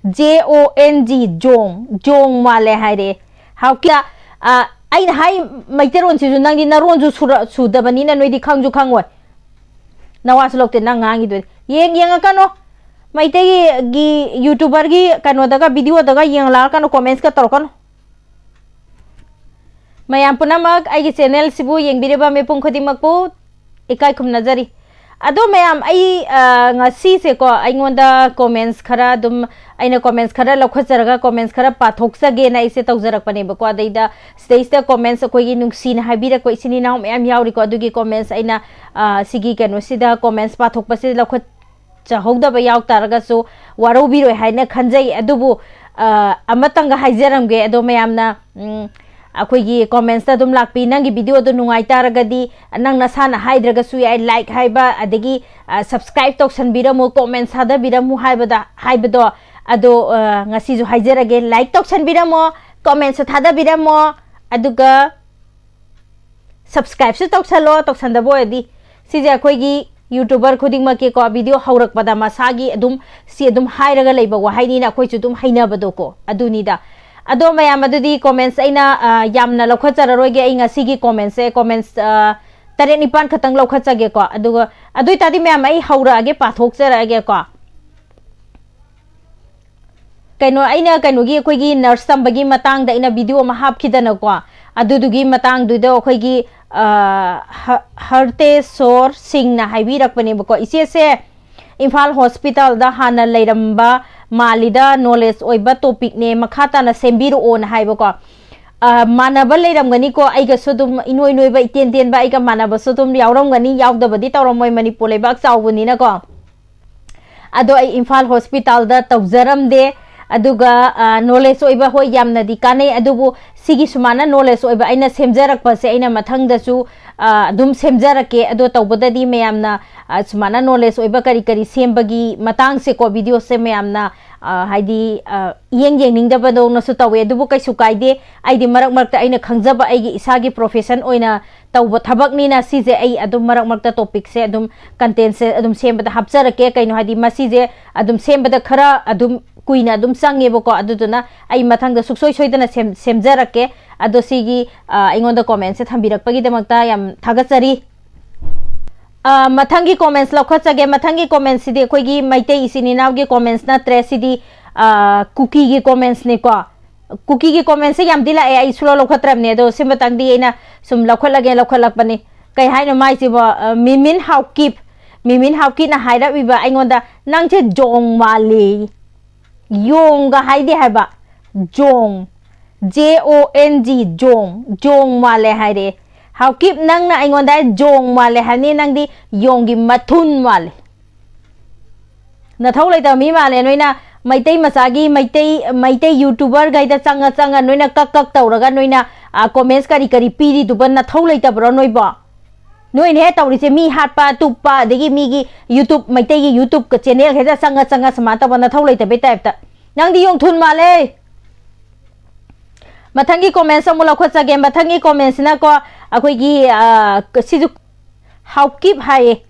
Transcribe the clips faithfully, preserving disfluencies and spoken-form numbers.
J O N G, ꯖꯣꯡ, ꯖꯣꯡ ꯃꯥꯜꯂꯦ ꯍꯥꯏꯔꯦ꯫ ꯍꯥꯎꯀꯤꯌꯥ, ꯑ, ꯑꯩꯅ ꯍꯥꯏ ꯃꯩꯇꯩꯔꯣꯟꯁꯤꯁꯨ ꯅꯪꯗꯤ ꯅꯔꯣꯟꯁꯨ ꯁꯨꯔ-, ꯁꯨꯗꯕꯅꯤꯅ ꯅꯣꯏꯗꯤ ꯈꯪꯁꯨ ꯈꯪꯉꯣꯏ꯫ ꯅꯋꯥꯁꯨ ꯂꯧꯗꯦ ꯅꯪ ꯉꯥꯡꯉꯤꯗꯨꯗꯤ꯫ ꯌꯦꯡ, ꯌꯦꯡꯉꯛꯀꯅꯣ꯫ ꯃꯩꯇꯩꯒꯤ YouTuberꯒꯤ ꯀꯩꯅꯣꯗꯒ, videoꯗꯒ ꯌꯦꯡꯂꯛꯀꯅꯣ, commentsꯀ ꯇꯧꯔꯛꯀꯅꯣ꯫ ꯃꯌꯥꯝ ꯄꯨꯝꯅꯃꯛ ꯑꯩꯒꯤ channelꯁꯤꯕꯨ ꯌꯦꯡꯕꯤꯔꯤꯕ ꯃꯤꯄꯨꯝ ꯈꯨꯗꯤꯡꯃꯛꯄꯨ ꯏꯀꯥꯏ ꯈꯨꯝꯅꯖꯔꯤ꯫ ꯑꯗꯣ ꯃꯌꯥꯝ, ꯑꯩ, ꯑ, ꯉꯁꯤꯁꯦꯀꯣ, ꯑꯩꯉꯣꯟꯗ comments ꯈꯔ ꯑꯗꯨꯝ, ꯑꯩꯅ comments ꯈꯔ ꯂꯧꯈꯠꯆꯔꯒ comments ꯈꯔ ꯄꯥꯊꯣꯛꯆꯒꯦꯅ ꯑꯩꯁꯦ ꯇꯧꯖꯔꯛꯄꯅꯦꯕꯀꯣ꯫ ꯑꯗꯩꯗ ꯁꯤꯗꯩꯁꯤꯗ comments ꯑꯩꯈꯣꯏꯒꯤ ꯅꯨꯡꯁꯤꯅ ꯍꯥꯏꯕꯤꯔꯛꯄ ꯏꯆꯤꯟ ꯏꯅꯥꯎ ꯃꯌꯥꯝ ꯌꯥꯎꯔꯤꯀꯣ꯫ ꯑꯗꯨꯒꯤ comments ꯑꯩꯅ, ꯑ, ꯁꯤꯒꯤ ꯀꯩꯅꯣꯁꯤꯗ comments ꯄꯥꯊꯣꯛꯄꯁꯤꯗ ꯂꯧꯈꯠꯆꯍꯧꯗꯕ ꯌꯥꯎ ꯇꯥꯔꯒꯁꯨ ꯋꯥꯔꯧꯕꯤꯔꯣꯏ ꯍꯥꯏꯅ ꯈꯟꯖꯩ꯫ ꯑꯗꯨꯕꯨ, ꯑ, ꯑꯃꯇꯪꯒ ꯍꯥꯏꯖꯔꯝꯒꯦ꯫ ꯑꯗꯣ ꯃꯌꯥꯝꯅ, ꯎꯝ, ꯑꯩꯈꯣꯏꯒꯤ commentsꯇ ꯑꯗꯨꯝ ꯂꯥꯛꯄꯤ꯫ ꯅꯪꯒꯤ videoꯗꯣ ꯅꯨꯡꯉꯥꯏ ꯇꯥꯔꯒꯗꯤ ꯅꯪ ꯅꯁꯥꯅ ꯍꯥꯏꯗ꯭ꯔꯒꯁꯨ ꯌꯥꯏ, like ꯍꯥꯏꯕ, ꯑꯗꯒꯤ, ꯑ, subscribe ꯇꯧꯁꯟꯕꯤꯔꯝꯃꯨ, comments ꯊꯥꯗꯕꯤꯔꯝꯃꯨ ꯍꯥꯏꯕꯗ, ꯍꯥꯏꯕꯗꯣ, ꯑ, ꯉꯁꯤꯁꯨ ꯍꯥꯏꯖꯔꯒꯦ, like ꯇꯧꯁꯟꯕꯤꯔꯝꯃꯣ, commentsꯁꯨ ꯊꯥꯗꯕꯤꯔꯝꯃꯣ, ꯑꯗꯨꯒ subscribeꯁꯨ ꯇꯧꯁꯜꯂꯣ, ꯇꯧꯁꯟꯗꯕ ꯑꯣꯏꯔꯗꯤ꯫ ꯁꯤꯁꯦ ꯑꯩꯈꯣꯏꯒꯤ YouTuber ꯈꯨꯗꯤꯡꯃꯛꯀꯤꯀꯣ, video ꯍꯧꯔꯛꯄꯗ ꯃꯁꯥꯒꯤ ꯑꯗꯨꯝ, ꯁꯤ ꯑꯗꯨꯝ ꯍꯥꯏꯔꯒ ꯂꯩꯕ ꯋꯥꯍꯩꯅꯤꯅ ꯑꯩꯈꯣꯏꯁꯨ ꯑꯗꯨꯝ ꯍꯩꯅꯕꯗꯣꯀꯣ, ꯑꯗꯨꯅꯤꯗ꯫ ꯑꯗꯣ ꯃꯌꯥꯝ, ꯑꯗꯨꯗꯤ comments ꯑꯩꯅ, ꯑ, ꯌꯥꯝꯅ ꯂꯧꯈꯠꯆꯔꯔꯣꯏꯒꯦ꯫ ꯑꯩ ꯉꯁꯤꯒꯤ commentsꯁꯦ, comments, ꯑ, ꯇꯔꯦꯠ ꯅꯤꯄꯥꯟ ꯈꯛꯇꯪ ꯂꯧꯈꯠꯆꯒꯦꯀꯣ꯫ ꯑꯗꯨꯒ ꯑꯗꯨ ꯑꯣꯏꯇꯥꯔꯗꯤ ꯃꯌꯥꯝ, ꯑꯩ ꯍꯧꯔꯛꯑꯒꯦ, ꯄꯥꯊꯣꯛꯆꯔꯛꯑꯒꯦꯀꯣ꯫ ꯀꯩꯅꯣ, ꯑꯩꯅ ꯀꯩꯅꯣꯒꯤ, ꯑꯩꯈꯣꯏꯒꯤ nurse ꯇꯝꯕꯒꯤ ꯃꯇꯥꯡꯗ ꯑꯩꯅ video ꯑꯃ ꯍꯥꯞꯈꯤꯗꯅꯀꯣ, ꯑꯗꯨꯗꯨꯒꯤ ꯃꯇꯥꯡꯗꯨꯗ ꯑꯩꯈꯣꯏꯒꯤ, ꯑ, ꯍ-, ꯍꯔꯇꯦꯁꯣꯔ ꯁꯤꯡꯅ ꯍꯥꯏꯕꯤꯔꯛꯄꯅꯦꯕꯀꯣ, "ꯏꯆꯦꯁꯦ ꯏꯝꯐꯥꯜ hospitalꯗ ꯍꯥꯟꯅ ꯂꯩꯔꯝꯕ ꯃꯥꯜꯂꯤꯗ, knowledge ꯑꯣꯏꯕ topicꯅꯦ, ꯃꯈꯥ ꯇꯥꯅ ꯁꯦꯝꯕꯤꯔꯛꯑꯣꯅ" ꯍꯥꯏꯕꯀꯣ꯫ ꯑ, ꯃꯥꯟꯅꯕ ꯂꯩꯔꯝꯒꯅꯤꯀꯣ, ꯑꯩꯒꯁꯨ ꯑꯗꯨꯝ ꯏꯅꯣꯏ ꯅꯣꯏꯕ, ꯏꯇꯦꯟ ꯇꯦꯟꯕ, ꯑꯩꯒ ꯃꯥꯟꯅꯕꯁꯨ ꯑꯗꯨꯝ ꯌꯥꯎꯔꯝꯒꯅꯤ, ꯌꯥꯎꯗꯕꯗꯤ ꯇꯧꯔꯝꯃꯣꯏ, ꯃꯅꯤꯄꯨꯔ ꯂꯩꯕꯥꯛ ꯆꯥꯎꯕꯅꯤꯅꯀꯣ꯫ ꯑꯗꯣ ꯑꯩ ꯏꯝꯐꯥꯜ hospitalꯗ ꯇꯧꯖꯔꯝꯗꯦ꯫ ꯑꯗꯨꯒ, ꯑ, knowledge ꯑꯣꯏꯕ, ꯍꯣꯏ, ꯌꯥꯝꯅꯗꯤ ꯀꯥꯟꯅꯩ, ꯑꯗꯨꯕꯨ ꯁꯤꯒꯤ ꯁꯨꯃꯥꯏꯅ knowledge ꯑꯣꯏꯕ ꯑꯩꯅ ꯁꯦꯝꯖꯔꯛꯄꯁꯦ ꯑꯩꯅ ꯃꯊꯪꯗꯁꯨ, ꯑ, ꯑꯗꯨꯝ ꯁꯦꯝꯖꯔꯛꯀꯦ꯫ ꯑꯗꯣ ꯇꯧꯕꯗꯗꯤ ꯃꯌꯥꯝꯅ, ꯑ, ꯁꯨꯃꯥꯏꯅ knowledge ꯑꯣꯏꯕ ꯀꯔꯤ ꯀꯔꯤ ꯁꯦꯝꯕꯒꯤ ꯃꯇꯥꯡꯁꯦꯀꯣ, videoꯁꯦ ꯃꯌꯥꯝꯅ, ꯑ, ꯍꯥꯏꯗꯤ, ꯑ, ꯏꯌꯦꯡ ꯌꯦꯡꯅꯤꯡꯗꯕꯗꯧꯅꯁꯨ ꯇꯧꯋꯦ, ꯑꯗꯨꯕꯨ ꯀꯩꯁꯨ ꯀꯥꯏꯗꯦ꯫ ꯑꯩꯗꯤ ꯃꯔꯛ ꯃꯔꯛꯇ ꯑꯩꯅ ꯈꯪꯖꯕ ꯑꯩꯒꯤ ꯏꯁꯥꯒꯤ profession ꯑꯣꯏꯅ ꯇꯧꯕ ꯊꯕꯛꯅꯤꯅ ꯁꯤꯁꯦ ꯑꯩ ꯑꯗꯨꯝ ꯃꯔꯛ ꯃꯔꯛꯇ ꯇꯣꯄꯤꯛꯁꯦ ꯑꯗꯨꯝ ꯀꯟꯇꯦꯟꯁꯦ ꯑꯗꯨꯝ ꯁꯦꯝꯕꯗ ꯍꯥꯞꯆꯔꯛꯀꯦ꯫ ꯀꯩꯅꯣ ꯍꯥꯏꯗꯤ ꯃꯁꯤꯁꯦ ꯑꯗꯨꯝ ꯁꯦꯝꯕꯗ ꯈꯔ ꯑꯗꯨꯝ ꯀꯨꯏꯅ ꯑꯗꯨꯝ ꯆꯪꯉꯦꯕꯀꯣ꯫ ꯑꯗꯨꯗꯨꯅ ꯑꯩ ꯃꯊꯪꯗ ꯁꯨꯡꯁꯣꯏ ꯁꯣꯏꯗꯅ ꯁꯦꯝ ꯁꯦꯝꯖꯔꯛꯀꯦ꯫ ꯑꯗꯣ ꯁꯤꯒꯤ ꯑ, ꯑꯩꯉꯣꯟꯗ ꯀꯣꯃꯦꯟꯁꯦ ꯊꯝꯕꯤꯔꯛꯄꯒꯤꯗꯃꯛꯇ ꯌꯥꯝ ꯊꯥꯒꯠꯆꯔꯤ꯫ ꯑ, ꯃꯊꯪꯒꯤ ꯀꯣꯃꯦꯟꯁ ꯂꯧꯈꯠꯆꯒꯦ꯫ ꯃꯊꯪꯒꯤ ꯀꯣꯃꯦꯟꯁꯁꯤꯗꯤ ꯑꯩꯈꯣꯏꯒꯤ ꯃꯩꯇꯩ ꯏꯆꯤꯟ ꯏꯅꯥꯎꯒꯤ ꯀꯣꯃꯦꯟꯁ ꯅꯠꯇ꯭ꯔꯦ꯫ ꯁꯤꯗꯤ ꯑ, ꯀꯨꯀꯤꯒꯤ ꯀꯣꯃꯦꯟꯁꯅꯤꯀꯣ꯫ ꯀꯨꯀꯤꯒꯤ ꯀꯣꯃꯦꯟꯁꯦ ꯌꯥꯝꯗꯤ ꯂꯥꯛꯑꯦ, ꯑꯩ ꯁꯨꯡꯂꯧ ꯂꯧꯈꯠꯇ꯭ꯔꯕꯅꯦ꯫ ꯑꯗꯣ ꯁꯤꯃꯇꯪꯗꯤ ꯑꯩꯅ ꯁꯨꯝ ꯂꯧꯈꯠꯂꯒꯦ, ꯂꯧꯈꯠꯂꯛꯄꯅꯤ꯫ ꯀꯩ ꯍꯥꯏꯅꯣ ꯃꯥꯏꯁꯤꯕꯣ? ꯑ, ꯃꯤꯃꯤꯟ ꯍꯥꯎꯀꯤꯞ, ꯃꯤꯃꯤꯟ ꯍꯥꯎꯀꯤꯞꯅ ꯍꯥꯏꯔꯛꯏꯕ ꯑꯩꯉꯣꯟꯗ, "ꯅꯪꯁꯦ ꯖꯣꯡ ꯃꯥꯜꯂꯤ"꯫ ꯌꯣꯡꯒ ꯍꯥꯏꯗꯦ ꯍꯥꯏꯕ, ꯖꯣꯡ, J O N G, ꯖꯣꯡ, ꯖꯣꯡ ꯃꯥꯜꯂꯦ ꯍꯥꯏꯔꯛꯑꯦ꯫ ꯍꯥꯎꯀꯤꯞ, ꯅꯪꯅ ꯑꯩꯉꯣꯟꯗ ꯖꯣꯡ ꯃꯥꯜꯂꯦ ꯍꯥꯏꯕꯅꯤ, ꯅꯪꯗꯤ ꯌꯣꯡꯒꯤ ꯃꯊꯨꯟ ꯃꯥꯜꯂꯦ꯫ ꯅꯊꯧ ꯂꯩꯇꯕ ꯃꯤ ꯃꯥꯜꯂꯦ ꯅꯣꯏꯅ꯫ ꯃꯩꯇꯩ ꯃꯆꯥꯒꯤ, ꯃꯩꯇꯩ, ꯃꯩꯇꯩ YouTuberꯈꯩꯗ ꯆꯪꯉ ꯆꯪꯉ ꯅꯣꯏꯅ ꯀꯛ ꯀꯛ ꯇꯧꯔꯒ ꯅꯣꯏꯅ, ꯑ, comments ꯀꯔꯤ ꯀꯔꯤ ꯄꯤꯔꯤꯗꯨꯕ ꯅꯊꯧ ꯂꯩꯇꯕ꯭ꯔꯣ ꯅꯣꯏꯕꯣ? ꯅꯣꯏꯅ ꯍꯦꯛ ꯇꯧꯔꯤꯁꯦ ꯃꯤ ꯍꯥꯠꯄ, ꯇꯨꯞꯄ, ꯑꯗꯒꯤ ꯃꯤꯒꯤ YouTube, ꯃꯩꯇꯩꯒꯤ YouTubeꯀ channelꯈꯩꯗ ꯆꯪꯉ ꯆꯪꯉ ꯁꯨꯃꯥꯏꯅ ꯇꯧꯕ ꯅꯊꯧ ꯂꯩꯇꯕꯩ typeꯇ꯫ ꯅꯪꯗꯤ ꯌꯣꯡꯊꯨꯟ ꯃꯥꯜꯂꯦ꯫ ꯃꯊꯪꯒꯤ comments ꯑꯃꯨꯛ ꯂꯧꯈꯠꯆꯒꯦ꯫ ꯃꯊꯪꯒꯤ commentsꯁꯤꯅꯀꯣ, ꯑꯩꯈꯣꯏꯒꯤ, ꯑ, ꯁꯤꯁꯨ ꯍꯥꯎꯀꯤꯞ ꯍꯥꯏꯌꯦ꯫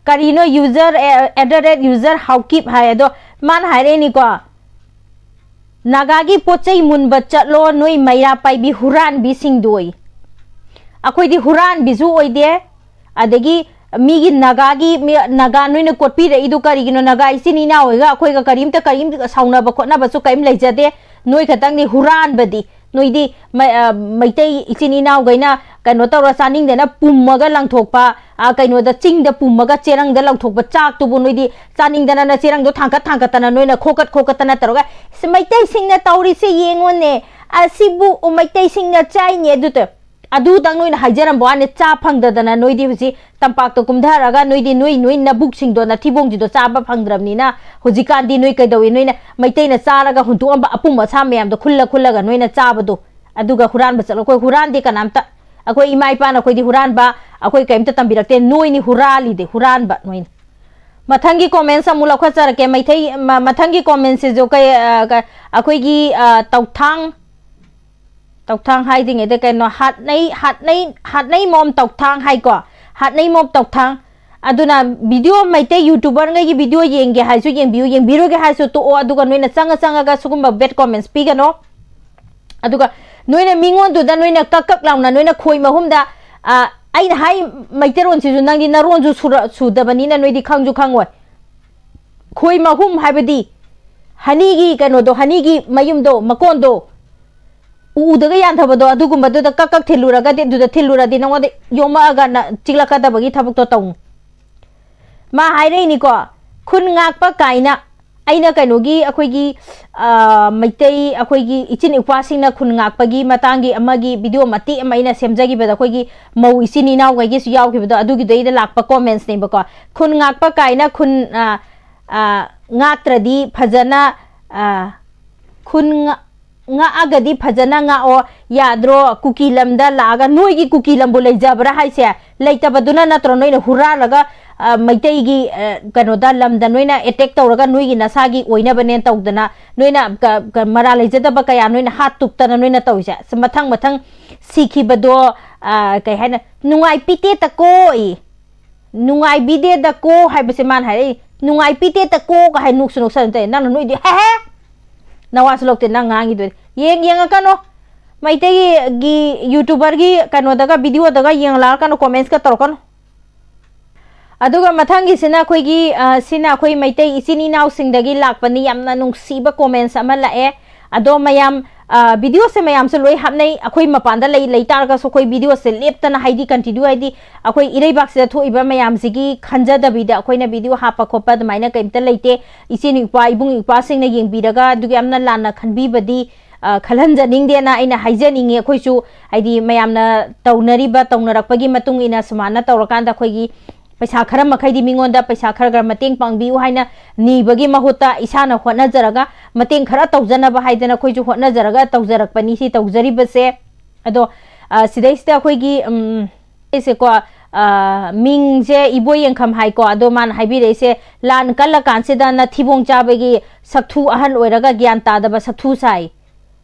ꯀꯔꯤꯅꯣ user, at the rate user Haokip ꯍꯥꯏ꯫ ꯑꯗꯣ ꯃꯥꯅ ꯍꯥꯏꯔꯛꯏꯅꯤꯀꯣ, "ꯅꯥꯒꯥꯒꯤ ꯄꯣꯠ ꯆꯩ ꯃꯨꯟꯕ ꯆꯠꯂꯣ ꯅꯣꯏ ꯃꯩꯔꯥ ꯄꯥꯏꯕꯤ ꯍꯨꯔꯥꯟꯕꯤꯁꯤꯡꯗꯣ"ꯌꯦ꯫ ꯑꯩꯈꯣꯏꯗꯤ ꯍꯨꯔꯥꯟꯕꯤꯁꯨ ꯑꯣꯏꯗꯦ, ꯑꯗꯒꯤ ꯃꯤꯒꯤ ꯅꯥꯒꯥꯒꯤ, ꯃꯤ, ꯅꯥꯒꯥ ꯅꯣꯏꯅ ꯀꯣꯠꯄꯤꯔꯛꯏꯗꯣ ꯀꯔꯤꯒꯤꯅꯣ? ꯅꯥꯒꯥ ꯏꯆꯤꯟ ꯏꯅꯥꯎ ꯍꯣꯏꯒ ꯑꯩꯈꯣꯏꯒ ꯀꯔꯤꯝꯇ, ꯀꯔꯤꯝ ꯁꯥꯎꯅꯕ ꯈꯣꯠꯅꯕꯁꯨ ꯀꯔꯤꯝ ꯂꯩꯖꯗꯦ꯫ ꯅꯣꯏ ꯈꯛꯇꯪꯅꯤ ꯍꯨꯔꯥꯟꯕꯗꯤ꯫ ꯅꯣꯏꯗꯤ ꯃ-, ꯑ, ꯃꯩꯇꯩ ꯏꯆꯤꯟ ꯏꯅꯥꯎꯈꯩꯅ ꯀꯩꯅꯣ ꯇꯧꯔ ꯆꯥꯅꯤꯡꯗꯅ ꯄꯨꯝꯃꯒ ꯂꯪꯊꯣꯛꯄ, ꯑ, ꯀꯩꯅꯣꯗ ꯆꯤꯡꯗ ꯄꯨꯝꯃꯒ ꯆꯦꯔꯪꯗ ꯂꯪꯊꯣꯛꯄ ꯆꯥꯛꯇꯨꯕꯨ ꯅꯣꯏꯗꯤ ꯆꯥꯅꯤꯡꯗꯅ ꯆꯦꯔꯪꯗꯣ ꯊꯥꯡꯀꯠ ꯊꯥꯡꯀꯠꯇꯅ ꯅꯣꯏꯅ ꯈꯣꯀꯠ ꯈꯣꯀꯠꯇꯅ ꯇꯧꯔꯒ, "ꯑꯁ, ꯃꯩꯇꯩꯁꯤꯡꯅ ꯇꯧꯔꯤꯁꯦ ꯌꯦꯡꯉꯣꯅꯦ, ꯑꯁꯤꯕꯨ ꯃꯩꯇꯩꯁꯤꯡꯅ ꯆꯥꯏꯅꯦ" ꯑꯗꯨ ꯇꯧ-, ꯑꯗꯨꯗꯪ ꯅꯣꯏꯅ ꯍꯥꯏꯖꯔꯝꯕ ꯋꯥꯅꯤ, ꯆꯥ ꯐꯪꯗꯗꯅ ꯅꯣꯏꯗꯤ ꯍꯧꯖꯤꯛ ꯇꯝꯄꯥꯛꯇ ꯀꯨꯝꯊꯔꯒ ꯅꯣꯏꯗꯤ ꯅꯣꯏ, ꯅꯣꯏ ꯅꯕꯨꯛꯁꯤꯡꯗꯣ ꯅꯊꯤꯕꯣꯡꯁꯤꯗꯣ ꯆꯥꯕ ꯐꯪꯗ꯭ꯔꯕꯅꯤꯅ ꯍꯧꯖꯤꯛꯀꯥꯟꯗꯤ ꯅꯣꯏ ꯀꯩꯗꯧꯏ? ꯅꯣꯏꯅ ꯃꯩꯇꯩꯅ ꯆꯥꯔꯒ ꯍꯨꯟꯗꯣꯛꯑꯝꯕ ꯑꯄꯨꯝ ꯑꯁꯥ ꯃꯌꯥꯝꯗꯣ ꯈꯨꯜꯂ ꯈꯨꯜꯂꯒ ꯅꯣꯏꯅ ꯆꯥꯕꯗꯣ, ꯑꯗꯨꯒ ꯍꯨꯔꯥꯟꯕ ꯆꯠꯂꯣ꯫ ꯑꯩꯈꯣꯏ ꯍꯨꯔꯥꯟꯗꯦ ꯀꯅꯥꯝꯇ꯫ ꯑꯩꯈꯣꯏ ꯏꯃꯥ ꯏꯄꯥꯅ ꯑꯩꯈꯣꯏꯗꯤ ꯍꯨꯔꯥꯟꯕ, ꯑꯩꯈꯣꯏ ꯀꯔꯤꯝꯇ ꯇꯝꯕꯤꯔꯛꯇꯦ꯫ ꯅꯣꯏꯅꯤ ꯍꯨꯔꯥꯜꯂꯤꯗꯤ, ꯍꯨꯔꯥꯟꯕ ꯅꯣꯏꯅꯤ꯫ ꯃꯊꯪꯒꯤ comments ꯑꯃꯨꯛ ꯂꯧꯈꯠꯆꯔꯛꯀꯦ꯫ ꯃꯩꯇꯩ, ꯃ-, ꯃꯊꯪꯒꯤ commentꯁꯤꯁꯨ ꯀꯩ, ꯑ, ꯀ-, ꯑꯩꯈꯣꯏꯒꯤ, ꯑ, ꯇꯧꯊꯥꯡ, ꯇꯧꯊꯥꯡ ꯍꯥꯏꯗ꯭ꯔꯤꯉꯩꯗ ꯀꯩꯅꯣ, ꯍꯥꯠꯅꯩ, ꯍꯥꯠꯅꯩ, ꯍꯥꯠꯅꯩ ꯃꯣꯝ ꯇꯧꯊꯥꯡ ꯍꯥꯏꯀꯣ, ꯍꯥꯠꯅꯩ ꯃꯣꯝ ꯇꯧꯊꯥꯡ꯫ ꯑꯗꯨꯅ video, ꯃꯩꯇꯩ YouTuberꯉꯩꯒꯤ video ꯌꯦꯡꯒꯦ ꯍꯥꯏꯔꯁꯨ ꯌꯦꯡꯕꯤꯌꯨ, ꯌꯦꯡꯕꯤꯔꯣꯏꯒꯦ ꯍꯥꯏꯔꯁꯨ ꯇꯣꯛꯑꯣ꯫ ꯑꯗꯨꯒ ꯅꯣꯏꯅ ꯆꯪꯉ ꯆꯪꯉꯒ ꯁꯤꯒꯨꯝꯕ bad comments ꯄꯤꯒꯅꯣ꯫ ꯑꯗꯨꯒ ꯅꯣꯏꯅ ꯃꯤꯉꯣꯟꯗꯨꯗ ꯅꯣꯏꯅ ꯀꯛ ꯀꯛ ꯂꯥꯎꯅ ꯅꯣꯏꯅ ꯈꯣꯏ ꯃꯍꯨꯝꯗ, ꯑ, ꯑꯩꯅ ꯍꯥꯏ ꯃꯩꯇꯩꯔꯣꯟꯁꯤꯁꯨ ꯅꯪꯗꯤ ꯅꯔꯣꯟꯁꯨ ꯁꯨꯔ-, ꯁꯨꯗꯕꯅꯤꯅ ꯅꯣꯏꯗꯤ ꯈꯪꯁꯨ ꯈꯪꯉꯣꯏ꯫ ꯈꯣꯏ ꯃꯍꯨꯝ ꯍꯥꯏꯕꯗꯤ ꯍꯅꯤꯒꯤ ꯀꯩꯅꯣꯗꯣ, ꯍꯅꯤꯒꯤ ꯃꯌꯨꯝꯗꯣ, ꯃꯀꯣꯟꯗꯣ, ꯎꯗꯒ ꯌꯥꯟꯊꯕꯗꯣ, ꯑꯗꯨꯒꯨꯝꯕꯗꯨꯗ ꯀꯛ ꯀꯛ ꯊꯤꯜꯂꯨꯔꯒꯗꯤ, ꯑꯗꯨꯗ ꯊꯤꯜꯂꯨꯔꯗꯤ ꯅꯉꯣꯟꯗ ꯌꯣꯝꯃꯛꯑꯒ ꯅ-, ꯆꯤꯛꯂꯛꯀꯗꯕꯒꯤ ꯊꯕꯛꯇꯣ ꯇꯧꯅꯨ꯫ ꯃꯥ ꯍꯥꯏꯔꯛꯏꯅꯤꯀꯣ, ꯈꯨꯟ ꯉꯥꯛꯄ ꯀꯥꯏꯅ꯫ ꯑꯩꯅ ꯀꯩꯅꯣꯒꯤ, ꯑꯩꯈꯣꯏꯒꯤ, ꯑ, ꯃꯩꯇꯩ, ꯑꯩꯈꯣꯏꯒꯤ ꯏꯆꯤꯟ ꯏꯄ꯭ꯋꯥꯁꯤꯡꯅ ꯈꯨꯟ ꯉꯥꯛꯄꯒꯤ ꯃꯇꯥꯡꯒꯤ ꯑꯃꯒꯤ video ꯃꯇꯦꯛ ꯑꯃ ꯑꯩꯅ ꯁꯦꯝꯖꯈꯤꯕꯗꯣ, ꯑꯩꯈꯣꯏꯒꯤ ꯃꯧ ꯏꯆꯤꯟ ꯏꯅꯥꯎꯈꯩꯒꯤꯁꯨ ꯌꯥꯎꯈꯤꯕꯗꯣ, ꯑꯗꯨꯒꯤꯗꯩꯗ ꯂꯥꯛꯄ commentsꯅꯦꯕꯀꯣ꯫ ꯈꯨꯟ ꯉꯥꯛꯄ ꯀꯥꯏꯅ ꯈꯨꯟ, ꯑ, ꯑ, ꯉꯥꯛꯇ꯭ꯔꯗꯤ ꯐꯖꯅ, ꯑ, ꯈꯨꯟ ꯉ-, ꯉꯥꯛꯑꯒꯗꯤ ꯐꯖꯅ ꯉꯥꯛꯑꯣ ꯌꯥꯗ꯭ꯔꯣ? ꯀꯨꯀꯤ ꯂꯝꯗ ꯂꯥꯛꯑꯒ, ꯅꯣꯏꯒꯤ ꯀꯨꯀꯤ ꯂꯝꯕꯨ ꯂꯩꯖꯕ꯭ꯔꯥ ꯍꯥꯏꯁꯦ? ꯂꯩꯇꯕꯗꯨꯅ ꯅꯠꯇ꯭ꯔꯣ ꯅꯣꯏꯅ ꯍꯨꯔꯥꯜꯂꯒ, ꯑ, ꯃꯩꯇꯩꯒꯤ, ꯑ, ꯀꯩꯅꯣꯗ, ꯂꯝꯗ ꯅꯣꯏꯅ attack ꯇꯧꯔꯒ ꯅꯣꯏꯒꯤ ꯅꯁꯥꯒꯤ ꯑꯣꯏꯅꯕꯅꯦꯅ ꯇꯧꯗꯅ ꯅꯣꯏꯅ ꯀ-, ꯀ-, ꯃꯔꯥꯜ ꯂꯩꯖꯗꯕ ꯀꯌꯥ ꯅꯣꯏꯅ ꯍꯥꯠ ꯇꯨꯞꯇꯅ ꯅꯣꯏꯅ ꯇꯧꯔꯤꯁꯦ? ꯑꯁ, ꯃꯊꯪ ꯃꯊꯪ ꯁꯤꯈꯤꯕꯗꯣ, ꯑ, ꯀꯩ ꯍꯥꯏꯅ, ꯅꯨꯡꯉꯥꯏ ꯄꯤꯇꯦꯇꯀꯣ ꯏ꯫ ꯅꯨꯡꯉꯥꯏꯕꯤꯗꯦꯗꯀꯣ ꯍꯥꯏꯕꯁꯦ ꯃꯥꯅ ꯍꯥꯏꯔꯛꯏ꯫ ꯅꯨꯡꯉꯥꯏꯕꯤꯗꯦꯗꯀꯣ ꯀ ꯍꯥꯏ, ꯅꯣꯛꯁꯨ ꯅꯣꯛꯁꯟꯅ ꯇꯧꯏ꯫ ꯅꯪꯅ ꯅꯣꯏꯗꯤ, ꯍꯦ ꯍꯦ! ꯅꯋꯥꯁꯨ ꯂꯧꯗꯦ ꯅꯪ ꯉꯥꯡꯉꯤꯗꯨꯗꯤ꯫ ꯌꯦꯡ, ꯌꯦꯡꯉꯛꯀꯅꯣ꯫ ꯃꯩꯇꯩꯒꯤ YouTuberꯒꯤ ꯀꯩꯅꯣꯗꯒ, videoꯗꯒ ꯌꯦꯡꯂꯛꯀꯅꯣ, commentsꯀ ꯇꯧꯔꯛꯀꯅꯣ꯫ ꯑꯗꯨꯒ ꯃꯊꯪꯒꯤꯁꯤꯅ ꯑꯩꯈꯣꯏꯒꯤ, ꯑ, ꯁꯤꯅ ꯑꯩꯈꯣꯏ ꯃꯩꯇꯩ ꯏꯆꯤꯟ ꯏꯅꯥꯎꯁꯤꯡꯗꯒꯤ ꯂꯥꯛꯄꯅꯤ꯫ ꯌꯥꯝꯅ ꯅꯨꯡꯁꯤꯕ comments ꯑꯃ ꯂꯥꯛꯑꯦ꯫ ꯑꯗꯣ ꯃꯌꯥꯝ, ꯑ, videoꯁꯦ ꯃꯌꯥꯝꯁꯨ ꯂꯣꯏ ꯍꯥꯞꯅꯩ꯫ ꯑꯩꯈꯣꯏ ꯃꯄꯥꯟꯗ ꯂꯩ, ꯂꯩ ꯇꯥꯔꯒꯁꯨ ꯑꯩꯈꯣꯏ videoꯁꯦ ꯂꯦꯞꯇꯅ, ꯍꯥꯏꯗꯤ continue, ꯍꯥꯏꯗꯤ ꯑꯩꯈꯣꯏ ꯏꯔꯩꯕꯥꯛꯁꯤꯗ ꯊꯣꯛꯏꯕ ꯃꯌꯥꯝꯁꯤꯒꯤ ꯈꯟꯖꯗꯕꯤꯗ ꯑꯩꯈꯣꯏꯅ video ꯍꯥꯞꯄ ꯈꯣꯠꯄ ꯑꯗꯨꯃꯥꯏꯅ ꯀꯩꯝꯇ ꯂꯩꯇꯦ꯫ ꯏꯆꯦ ꯏꯄ꯭ꯋꯥ, ꯏꯕꯨꯡ ꯏꯄ꯭ꯋꯥꯁꯤꯡꯅ ꯌꯦꯡꯕꯤꯔꯒ ꯑꯗꯨꯒ ꯌꯥꯝꯅ ꯂꯥꯟꯅ ꯈꯟꯕꯤꯕꯗꯤ, ꯑ, ꯈꯜꯍꯟꯖꯅꯤꯡꯗꯦꯅ ꯑꯩꯅ ꯍꯥꯏꯖꯅꯤꯡꯉꯤ꯫ ꯑꯩꯈꯣꯏꯁꯨ ꯍꯥꯏꯗꯤ ꯃꯌꯥꯝꯅ ꯇꯧꯅꯔꯤꯕ, ꯇꯧꯅꯔꯛꯄꯒꯤ ꯃꯇꯨꯡ ꯏꯟꯅ ꯁꯨꯃꯥꯏꯅ ꯇꯧꯔꯀꯥꯟꯗ ꯑꯩꯈꯣꯏꯒꯤ ꯄꯩꯁꯥ ꯈꯔ ꯃꯈꯩꯗꯤ ꯃꯤꯉꯣꯟꯗ ꯄꯩꯁꯥ ꯈꯔ ꯈꯔ ꯃꯇꯦꯡ ꯄꯥꯡꯕꯤꯌꯨ ꯍꯥꯏꯅ ꯅꯤꯕꯒꯤ ꯃꯍꯨꯠꯇ ꯏꯁꯥꯅ ꯍꯣꯠꯅꯖꯔꯒ ꯃꯇꯦꯡ ꯈꯔ ꯇꯧꯖꯅꯕ ꯍꯥꯏꯗꯅ ꯑꯩꯈꯣꯏꯁꯨ ꯍꯣꯠꯅꯖꯔꯒ ꯇꯧꯖꯔꯛꯄꯅꯤ ꯁꯤ ꯇꯧꯖꯔꯤꯕꯁꯦ꯫ ꯑꯗꯣ, ꯑ, ꯁꯤꯗꯩꯁꯤꯗ ꯑꯩꯈꯣꯏꯒꯤ, ꯎꯝ, ꯑꯩꯁꯦꯀꯣ, ꯑ, ꯃꯤꯡꯁꯦ ꯏꯕꯣ ꯌꯦꯡꯈꯝ ꯍꯥꯏꯀꯣ꯫ ꯑꯗꯣ ꯃꯥꯅ ꯍꯥꯏꯕꯤꯔꯛꯏꯁꯦ, "ꯂꯥꯟ ꯀꯜꯂ ꯀꯥꯟꯁꯤꯗ ꯅꯊꯤꯕꯣꯡ ꯆꯥꯕꯒꯤ ꯁꯛꯊꯨ, ꯑꯍꯟ ꯑꯣꯏꯔꯒ ꯒ꯭ꯌꯥꯟ ꯇꯥꯗꯕ ꯁꯛꯊꯨ ꯁꯥꯏ꯫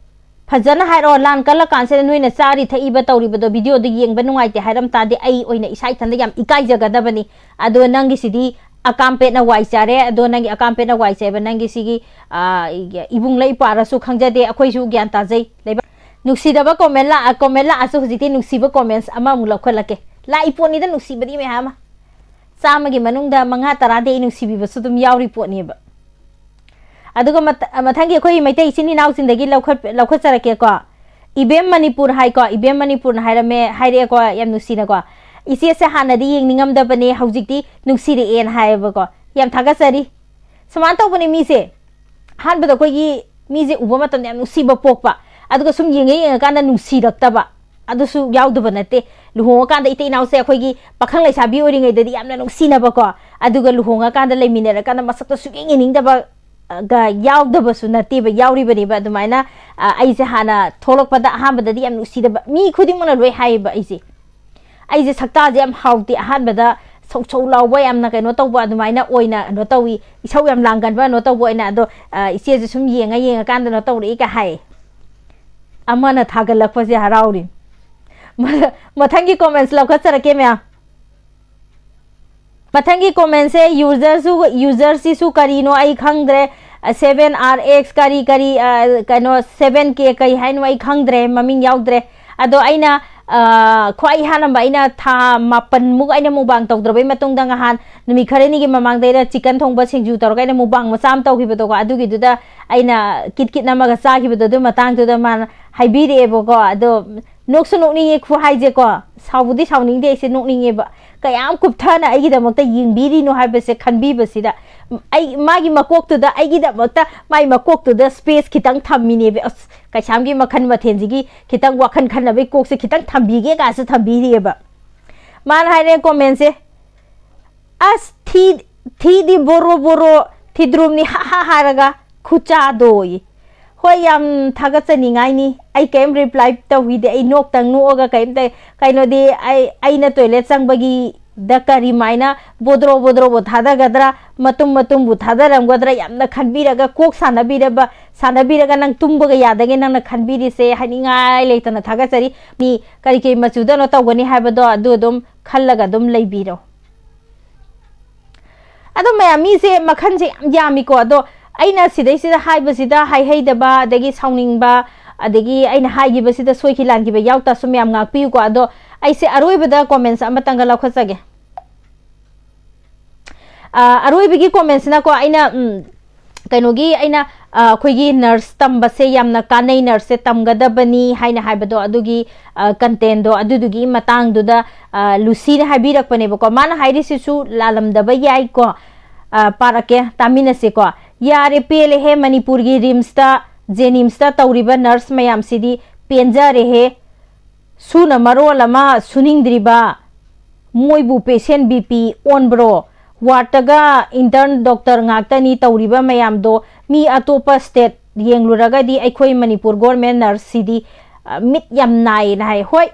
ꯐꯖꯅ ꯍꯥꯏꯔꯛꯑꯣ, ꯂꯥꯟ ꯀꯜꯂ ꯀꯥꯟꯁꯤꯗ ꯅꯣꯏꯅ ꯆꯥꯔꯤ ꯊꯛꯏꯕ ꯇꯧꯔꯤꯕꯗꯣ videoꯗ ꯌꯦꯡꯕ ꯅꯨꯡꯉꯥꯏꯇꯦ ꯍꯥꯏꯔꯝ ꯇꯥꯔꯗꯤ ꯑꯩ ꯑꯣꯏꯅ ꯏꯁꯥ ꯏꯊꯟꯗ ꯌꯥꯝ ꯏꯀꯥꯏꯖꯒꯗꯕꯅꯤ꯫ ꯑꯗꯣ ꯅꯪꯒꯤꯁꯤꯗꯤ ꯑꯀꯥꯝ ꯄꯦꯠꯅ ꯋꯥꯏ ꯆꯥꯔꯦ꯫ ꯑꯗꯣ ꯅꯪꯒꯤ ꯑꯀꯥꯝ ꯄꯦꯠꯅ ꯋꯥꯏ ꯆꯥꯏꯕ ꯅꯪꯒꯤ ꯁꯤꯒꯤ, ꯑ, ꯏꯕꯨꯡ ꯂꯩ ꯄꯥꯔꯁꯨ ꯈꯪꯖꯗꯦ, ꯑꯩꯈꯣꯏꯁꯨ ꯒ꯭ꯌꯥꯟ ꯇꯥꯖꯩ꯫ ꯂꯩꯕꯥꯛ ꯅꯨꯡꯁꯤꯗꯕ comment ꯂꯥꯛꯑ-, comment ꯂꯥꯛꯑꯁꯨ ꯍꯧꯖꯤꯛꯇꯤ ꯅꯨꯡꯁꯤꯕ comments ꯑꯃꯃꯨꯛ ꯂꯧꯈꯠꯂꯛꯀꯦ꯫ ꯂꯥꯛꯏ ꯄꯣꯠꯅꯤꯗ ꯅꯨꯡꯁꯤꯕꯗꯤ ꯃꯌꯥꯝ ꯑꯃ꯫ ꯆꯥꯝꯃꯒꯤ ꯃꯅꯨꯡꯗ ꯃꯉꯥ ꯇꯔꯥꯗꯤ ꯑꯩ ꯅꯨꯡꯁꯤꯕꯤꯕꯁꯨ ꯑꯗꯨꯝ ꯌꯥꯎꯔꯤ ꯄꯣꯠꯅꯦꯕ꯫ ꯑꯗꯨꯒ ꯃꯊ-, ꯃꯊꯪꯒꯤ ꯑꯩꯈꯣꯏ ꯃꯩꯇꯩ ꯏꯆꯤꯟ ꯏꯅꯥꯎꯁꯤꯡꯗꯒꯤ ꯂꯧꯈꯠ-, ꯂꯧꯈꯠꯆꯔꯛꯀꯦꯀꯣ꯫ ꯏꯕꯦꯝ ꯃꯅꯤꯄꯨꯔ ꯍꯥꯏꯀꯣ, ꯏꯕꯦꯝ ꯃꯅꯤꯄꯨꯔꯅ ꯍꯥꯏꯔꯝꯃꯦ, ꯍꯥꯏꯔꯛꯑꯦꯀꯣ, ꯌꯥꯝ ꯅꯨꯡꯁꯤꯅꯀꯣ꯫ "ꯏꯆꯦꯁꯦ ꯍꯥꯟꯅꯗꯤ ꯌꯦꯡꯅꯤꯡꯉꯝꯗꯕꯅꯦ, ꯍꯧꯖꯤꯛꯇꯤ ꯅꯨꯡꯁꯤꯔꯛꯑꯦꯅ" ꯍꯥꯏꯌꯦꯕꯀꯣ꯫ ꯌꯥꯝ ꯊꯥꯒꯠꯆꯔꯤ꯫ ꯁꯨꯃꯥꯏꯅ ꯇꯧꯕꯅꯦ ꯃꯤꯁꯦ꯫ ꯑꯍꯥꯟꯕꯗ ꯑꯩꯈꯣꯏꯒꯤ ꯃꯤꯁꯦ ꯎꯕ ꯃꯇꯝꯗ ꯌꯥꯝ ꯅꯨꯡꯁꯤꯕ ꯄꯣꯛꯄ, ꯑꯗꯨꯒ ꯁꯨꯝ ꯌꯦꯡꯉ ꯌꯦꯡꯉꯀꯥꯟꯗ ꯅꯨꯡꯁꯤꯔꯛꯇꯕ, ꯑꯗꯨꯁꯨ ꯌꯥꯎꯗꯕ ꯅꯠꯇꯦ꯫ ꯂꯨꯍꯣꯡꯉꯀꯥꯟꯗ ꯏꯇꯩ ꯏꯅꯥꯎꯁꯦ ꯑꯩꯈꯣꯏꯒꯤ ꯄꯥꯈꯪ ꯂꯩꯁꯥꯕꯤ ꯑꯣꯏꯔꯤꯉꯩꯗꯗꯤ ꯌꯥꯝꯅ ꯅꯨꯡꯁꯤꯅꯕꯀꯣ, ꯑꯗꯨꯒ ꯂꯨꯍꯣꯡꯉꯀꯥꯟꯗ ꯂꯩꯃꯤꯟꯅꯔꯀꯥꯟꯗ ꯃꯁꯛꯇꯣ ꯁꯨꯛꯌꯦꯡ ꯌꯦꯡꯅꯤꯡꯗꯕ, ꯑ, ꯒ ꯌꯥꯎꯗꯕꯁꯨ ꯅꯠꯇꯦꯕ, ꯌꯥꯎꯔꯤꯕꯅꯦꯕ꯫ ꯑꯗꯨꯃꯥꯏꯅ, ꯑ, ꯑꯩꯁꯦ ꯍꯥꯟꯅ ꯊꯣꯛꯂꯛꯄꯗ ꯑꯍꯥꯟꯕꯗꯗꯤ ꯌꯥꯝ ꯅꯨꯡꯁꯤꯗꯕ, ꯃꯤ ꯈꯨꯗꯤꯡꯃꯛꯅ ꯂꯣꯏ ꯍꯥꯏꯌꯦꯕ ꯑꯩꯁꯦ꯫ ꯑꯩꯁꯦ ꯁꯛꯇꯥꯁꯦ ꯌꯥꯝ ꯍꯥꯎꯇꯦ, ꯑꯍꯥꯟꯕꯗ ꯁꯧ ꯁꯧ ꯂꯥꯎꯕ, ꯌꯥꯝꯅ ꯀꯩꯅꯣ ꯇꯧꯕ, ꯑꯗꯨꯃꯥꯏꯅ ꯑꯣꯏꯅ ꯀꯩꯅꯣ ꯇꯧꯏ, ꯏꯁꯧ ꯌꯥꯝ ꯂꯥꯡꯒꯟꯕ ꯀꯩꯅꯣ ꯇꯧꯕ ꯑꯣꯏꯅ꯫ ꯑꯗꯣ, ꯑ, ꯏꯆꯦꯁꯦ ꯁꯨꯝ ꯌꯦꯡꯉ ꯌꯦꯡꯉꯀꯥꯟꯗ ꯀꯩꯅꯣ ꯇꯧꯔꯛꯏ ꯀ ꯍꯥꯏ꯫ ꯑꯃꯅ ꯊꯥꯒꯠꯂꯛꯄꯁꯦ ꯍꯔꯥꯎꯔꯤ꯫ ꯃ-, ꯃꯊꯪꯒꯤ comments ꯂꯧꯈꯠꯆꯔꯛꯀꯦ ꯃꯌꯥꯝ꯫ ꯃꯊꯪꯒꯤ commentꯁꯦ userꯁꯨ, userꯁꯤꯁꯨ ꯀꯔꯤꯅꯣ ꯑꯩ ꯈꯪꯗ꯭ꯔꯦ꯫ ꯑ, seven R X ꯀꯔꯤ ꯀꯔꯤ, ꯑ, ꯀꯩꯅꯣ, seven K ꯀꯩ ꯍꯥꯏꯅꯣ ꯑꯩ ꯈꯪꯗ꯭ꯔꯦ, ꯃꯃꯤꯡ ꯌꯥꯎꯗ꯭ꯔꯦ꯫ ꯑꯗꯣ ꯑꯩꯅ, ꯑ, ꯈ꯭ꯋꯥꯏ ꯑꯍꯥꯟꯕ ꯑꯩꯅ ꯊꯥ ꯃꯥꯄꯟꯃꯨꯛ ꯑꯩꯅ mukbang ꯇꯧꯗ꯭ꯔꯕꯩ ꯃꯇꯨꯡꯗ ꯉꯍꯥꯟ ꯅꯨꯃꯤꯠ ꯈꯔꯅꯤꯒꯤ ꯃꯃꯥꯡꯗ ꯑꯩꯅ chicken ꯊꯣꯡꯕ ꯁꯤꯡꯖꯨ ꯇꯧꯔꯒ ꯑꯩꯅ mukbang ꯃꯆꯥ ꯑꯃ ꯇꯧꯈꯤꯕꯗꯣꯀꯣ, ꯑꯗꯨꯒꯤꯗꯨꯗ ꯑꯩꯅ ꯀꯤꯠ ꯀꯤꯠ ꯅꯝꯃꯒ ꯆꯥꯈꯤꯕꯗꯣ, ꯑꯗꯨ ꯃꯇꯥꯡꯗꯨꯗ ꯃꯥꯅ ꯍꯥꯏꯕꯤꯔꯛꯑꯦꯕꯀꯣ꯫ ꯑꯗꯣ ꯅꯣꯛꯁꯨ ꯅꯣꯛꯅꯤꯡꯉꯦ ꯈꯨꯍꯥꯏꯁꯦꯀꯣ, ꯁꯥꯎꯕꯨꯗꯤ ꯁꯥꯎꯅꯤꯡꯗꯦ, ꯑꯩꯁꯦ ꯅꯣꯛꯅꯤꯡꯉꯦꯕ꯫ ꯀꯌꯥꯝ ꯀꯨꯞꯊꯅ ꯑꯩꯒꯤꯗꯃꯛꯇ ꯌꯦꯡꯕꯤꯔꯤꯅꯣ ꯍꯥꯏꯕꯁꯦ ꯈꯟꯕꯤꯕꯁꯤꯗ, ꯑꯩ, ꯃꯥꯒꯤ ꯃꯀꯣꯛꯇꯨꯗ, ꯑꯩꯒꯤꯗꯃꯛꯇ ꯃꯥꯒꯤ ꯃꯀꯣꯛꯇꯨꯗ space ꯈꯤꯇꯪ ꯊꯝꯃꯤꯅꯦꯕ꯫ ꯑꯁ, ꯀꯩꯁꯥꯝꯒꯤ ꯃꯈꯜ ꯃꯊꯦꯜꯁꯤꯒꯤ ꯈꯤꯇꯪ ꯋꯥꯈꯜ ꯈꯟꯅꯕꯒꯤ ꯀꯣꯛꯁꯦ ꯈꯤꯇꯪ ꯊꯝꯕꯤꯒꯦ ꯀꯥꯏꯁꯨ ꯊꯝꯕꯤꯔꯤꯑꯕ꯫ ꯃꯥꯅ ꯍꯥꯏꯔꯦ commentꯁꯦ, "ꯑꯁ, ꯊꯤ, ꯊꯤꯗꯤ ꯕꯣꯔꯣ ꯕꯣꯔꯣ, ꯊꯤꯗ꯭ꯔꯨꯝꯅꯤ, ꯍꯥ ꯍꯥ ꯍꯥꯏꯔꯒ ꯈꯨꯆꯥꯗꯣꯌꯦ"꯫ ꯍꯣꯏ, ꯌꯥꯝ ꯊꯥꯒꯠꯆꯅꯤꯡꯉꯥꯏꯅꯤ꯫ ꯑꯩ ꯀꯩꯝ reply ꯇꯧꯈꯤꯗꯦ꯫ ꯑꯩ ꯅꯣꯛꯇꯪ ꯅꯣꯛꯑꯒ ꯀꯩꯝꯇ, ꯀꯩꯅꯣꯗꯤ, ꯑꯩ, ꯑꯩꯅ toilet ꯆꯪꯕꯒꯤ ꯗ ꯀꯔꯤꯃꯥꯏꯅ ꯕꯣꯗ꯭ꯔꯣ ꯕꯣꯗ꯭ꯔꯣꯕꯨ ꯊꯥꯗꯒꯗ꯭ꯔꯥ, ꯃꯇꯨꯝ ꯃꯇꯨꯝꯕꯨ ꯊꯥꯗꯔꯝꯒꯗ꯭ꯔꯥ, ꯌꯥꯝꯅ ꯈꯟꯕꯤꯔꯒ, ꯀꯣꯛ ꯁꯥꯟꯅꯕꯤꯔꯕ, ꯁꯥꯟꯅꯕꯤꯔꯒ ꯅꯪ ꯇꯨꯝꯕꯒ ꯌꯥꯗꯒꯦ, ꯅꯪꯅ ꯈꯟꯕꯤꯔꯤꯁꯦ ꯍꯥꯏꯅꯤꯡꯉꯥꯏ ꯂꯩꯇꯅ ꯊꯥꯒꯠꯆꯔꯤ꯫ ꯃꯤ ꯀꯔꯤ ꯀꯔꯤ ꯃꯆꯨꯗꯅꯣ ꯇꯧꯒꯅꯤ ꯍꯥꯏꯕꯗꯣ ꯑꯗꯨ ꯑꯗꯨꯝ ꯈꯜꯂꯒ ꯑꯗꯨꯝ ꯂꯩꯕꯤꯔꯣ꯫ ꯑꯗꯣ ꯃꯌꯥꯝ, ꯃꯤꯁꯦ ꯃꯈꯜꯁꯦ ꯌꯥꯝ ꯌꯥꯝꯃꯤꯀꯣ꯫ ꯑꯗꯣ ꯑꯩꯅ ꯁꯤꯗꯩꯁꯤꯗ ꯍꯥꯏꯕꯁꯤꯗ ꯍꯥꯏꯍꯩꯗꯕ, ꯑꯗꯒꯤ ꯁꯥꯎꯅꯤꯡꯕ, ꯑꯗꯒꯤ ꯑꯩꯅ ꯍꯥꯏꯈꯤꯕꯁꯤꯗ ꯁꯣꯏꯈꯤ ꯂꯥꯟꯈꯤꯕ ꯌꯥꯎ ꯇꯥꯔꯁꯨ ꯃꯌꯥꯝ ꯉꯥꯛꯄꯤꯌꯨꯀꯣ꯫ ꯑꯗꯣ ꯑꯩꯁꯦ ꯑꯔꯣꯏꯕꯗ comments ꯑꯃꯇꯪꯒ ꯂꯧꯈꯠꯆꯒꯦ꯫ ꯑ, ꯑꯔꯣꯏꯕꯒꯤ commentsꯅꯀꯣ, ꯑꯩꯅ, ꯎꯝ, ꯀꯩꯅꯣꯒꯤ, ꯑꯩꯅ, ꯑ, ꯑꯩꯈꯣꯏꯒꯤ nurse ꯇꯝꯕꯁꯦ ꯌꯥꯝꯅ ꯀꯥꯟꯅꯩ, nurseꯁꯦ ꯇꯝꯒꯗꯕꯅꯤ ꯍꯥꯏꯅ ꯍꯥꯏꯕꯗꯣ, ꯑꯗꯨꯒꯤ, ꯑ, contentꯗꯣ, ꯑꯗꯨꯗꯨꯒꯤ ꯃꯇꯥꯡꯗꯨꯗ, ꯑ, ꯂꯨꯁꯤꯅ ꯍꯥꯏꯕꯤꯔꯛꯄꯅꯦꯕꯀꯣ꯫ ꯃꯥꯅ ꯍꯥꯏꯔꯤꯁꯤꯁꯨ ꯂꯥꯜꯂꯝꯗꯕ ꯌꯥꯏꯀꯣ꯫ ꯑ, ꯄꯥꯔꯛꯀꯦ, ꯇꯥꯃꯤꯟꯅꯁꯤꯀꯣ꯫ "ꯌꯥꯔꯦ, ꯄꯦꯜꯂꯦꯍꯦ, ꯃꯅꯤꯄꯨꯔꯒꯤ RIMSꯇ, JNIMSꯇ ꯇꯧꯔꯤꯕ nurse ꯃꯌꯥꯝꯁꯤꯗꯤ ꯄꯦꯟꯖꯔꯦꯍꯦ꯫ ꯁꯨꯅ ꯃꯔꯣꯜ ꯑꯃ ꯁꯨꯅꯤꯡꯗ꯭ꯔꯤꯕ, ꯃꯣꯏꯕꯨ patient BP ꯑꯣꯟꯕ꯭ꯔꯣ? Wardꯇꯒ intern doctor ꯉꯥꯛꯇꯅꯤ ꯇꯧꯔꯤꯕ ꯃꯌꯥꯝꯗꯣ꯫ ꯃꯤ ꯑꯇꯣꯞꯄ state ꯌꯦꯡꯂꯨꯔꯒꯗꯤ ꯑꯩꯈꯣꯏ ꯃꯅꯤꯄꯨꯔ government nurseꯁꯤꯗꯤ, ꯑ, ꯃꯤꯠ ꯌꯥꯝ ꯅꯥꯏꯌꯦꯅ ꯍꯥꯏ꯫" ꯍꯣꯏ,